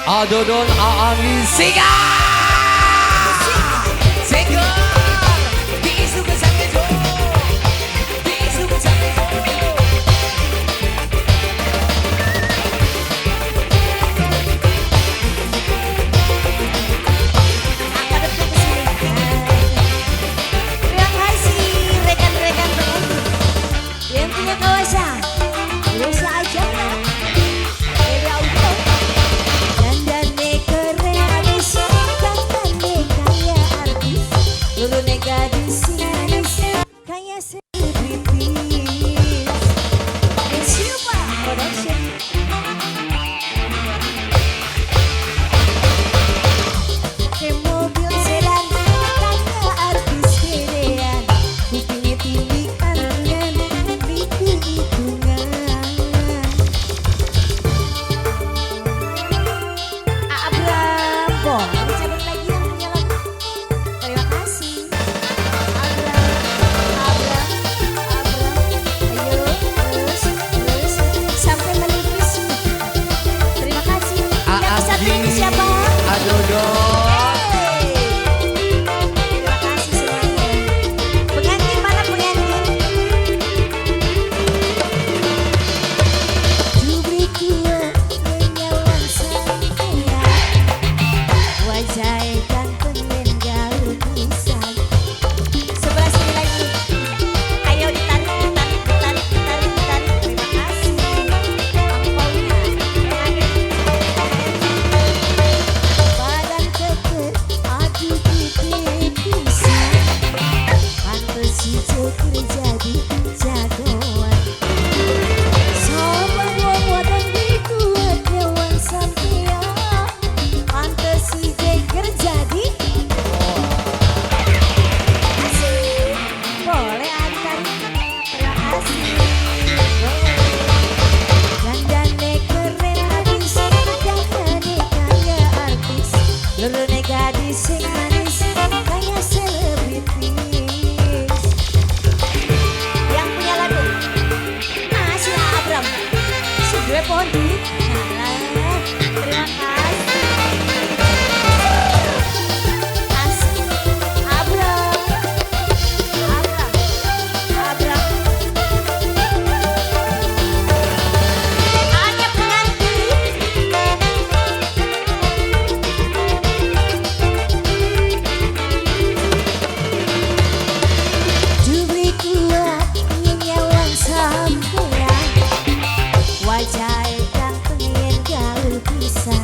Adodon Aangi Siga Siga Terima kasih rekan-rekan pengantin yang punya kawasan. Bisa aja ya. Beda auto. Dandane keren habis, dandane kaya artis, lurune gadis manis, kaya selebritis. Silva Production. Pakai mobil sedan, kaya artis gedean, kupingnya tinggi antingan, bikin hitungan. Abram, boleh dicabut lagi yang punya lagu. Terima kasih. Abram, Abram, Abram. Ayo, terus, terus, sampai menipis. Terima kasih. Yang satu ini siapa? Adodon. Hey. Terima kasih semuanya. Pengantin mana pengantin? Jubri kuat menyawang sampean, wajah ganteng dan gaul pisan. Sebelah sini lagi. Ayo ditarik, ditarik, ditarik, ditarik, ditarik. Terima kasih. Angpaunya. Badan keker, aduh gede pisan. Pantes si ceker jadi jagoan. Sabar wong wadon kuat nyawang sampean. Pantes si ceker jadi. Kasih. Boleh ditarik. Terima kasih. Dandane keren habis, dandane kaya artis, lurune gadis sing manis, kaya selebritis. Yang punya lagu, Masih Abram, si dua pohon duit. Alah, terima kasih. Asik, Abram, Abram, Abram. Hanya pengantin. Jubri kuat nyawang sampean, wajah ganteng yen gaul pisan.